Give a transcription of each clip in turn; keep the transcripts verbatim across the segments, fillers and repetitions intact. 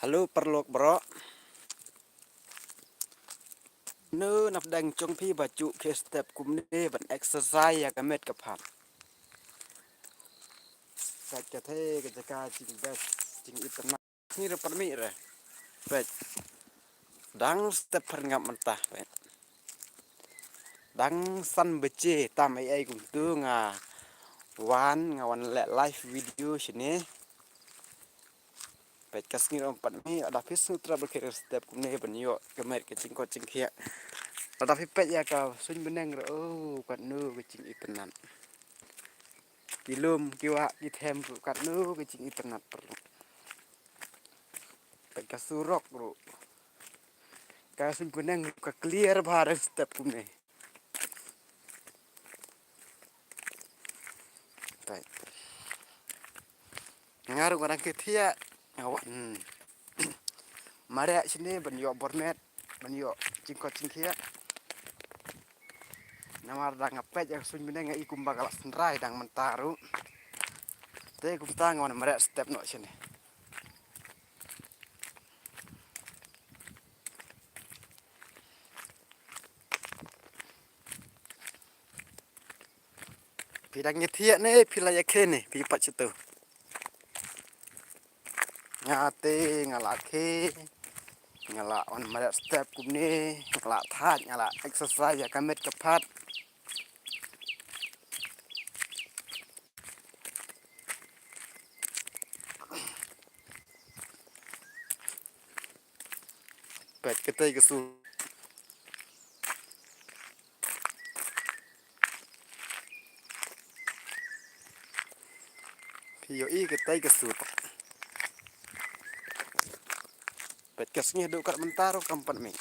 Hello paralok bro. Nu nap dang jong phi ba ju khie step kumne ban exercise ïa ka met ka phan. Ka ka the ka jaka jing best jing itynnat. Ni re pat mi re. Peit. Dang step pyrngap mynta peit. Dang san baje tam ai ai kumtu nga wan nga wan leh live video shane. Peit ka sngi rum pat mi ada phi sngewthuh ba khie step kumne ban ïoh ka met ka jingkoit jingkhiah. Ada phi peit ïa ka suiñ bneng re oh katno ka jingitynnat. Ki lum ki wah ki them ruh katno ka jingitynnat paralok. Peit ka surok ruh. Ka suiñ bneng ruh ka clear bha re step kumne. Peit. Nga ruh nga dang khie thiah nga wan mareh shane ban ïoh bor met ban ïoh jingkoit jingkhiah. Namar dang nga peit ïa ka suiñ bneng nga i kumba ka la synrai dang mynta ruh. Te kumta nga wan mareh step noh shane. Phi dang ïa thiah ne phi la ïa khie ne phi pat shuh tu. Nga te nga la khie nga la wan mareh step kumne nga la thait nga la exercise ïa ka met ka phan. Peit katei ka sur. Phi ïohi katei ka sur. Peit ka sngi haduh kat mynta ruh kam pat mih.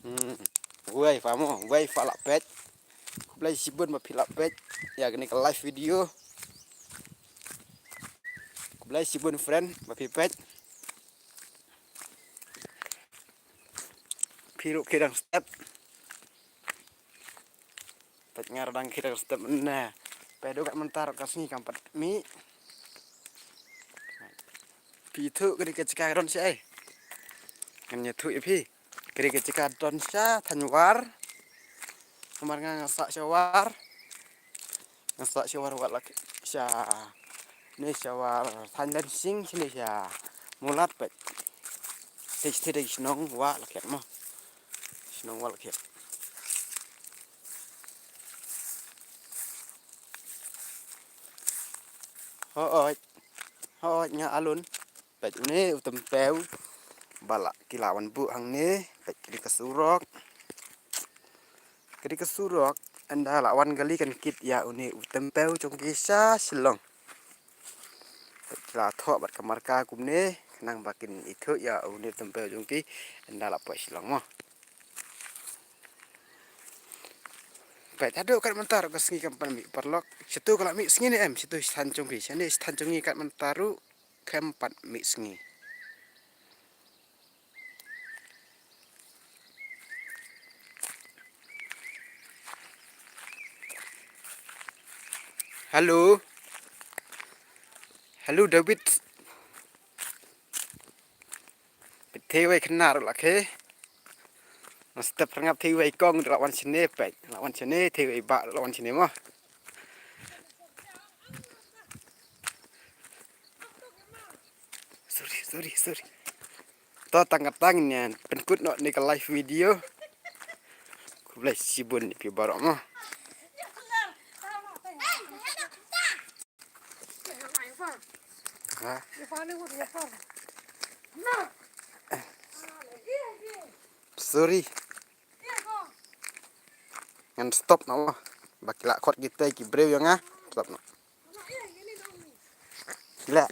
Hmm. Wei fa mo, wei fa la peit. Khublei shibun ba phi la peit ïa kane ka live video. Khublei shibun friend ba phi peit. Phi ruh khie dang step. Peit nga ruh dang khie dang step ne. Peit haduh kat mynta ruh ka sngi kam pat mih. Phi ïathuh kane ka jaka ka don shaei? Ngan ïathuh ïa phi. Kane ka jaka don sha thaiñ War. Namar nga nga sah sha War. Nga sah sha War wat la sha ne sha War thaiñ Lansing shane sha Mulat peit. Te te dei shnong Wah Lakhiat mo. Shnong Wah Lakhiat. Hooid. Hooid nga alun. Peit une u tympew ba la ki la wan buh hangne. Peit kane ka surok. Kane ka surok ynda la wan kali kan kit ïa une u tympew jong ki sha Shillong. Peit ki la thoh bad ka marka kumne khnang ba kin ithuh ïa une u tympew jong ki ynda la poi Shillong mo. Peit haduh kat mynta ruh ka sngi kam pat mih paralok. Shatu ka la mih sngi ne em, shatu sha than jong phi, shane sha than jong ngi kat mynta ruh kam pat mih sngi. Hello. Hello David. Peit thei wei khynnah ruh la khie. Nga step rngap thei wei kong ruh la wan shane peit. La wan shane thei wei bah ruh la wan shane mo. Sorry, sorry, sorry. To tang ka tang ngan pynkut noh ne ka live video. Khublei shibun ïa phi baroh mo. Ha? Sorry. Ngan stop noh mo. Ba ki la khot kita ki briew ïa nga. Stop noh. Leh.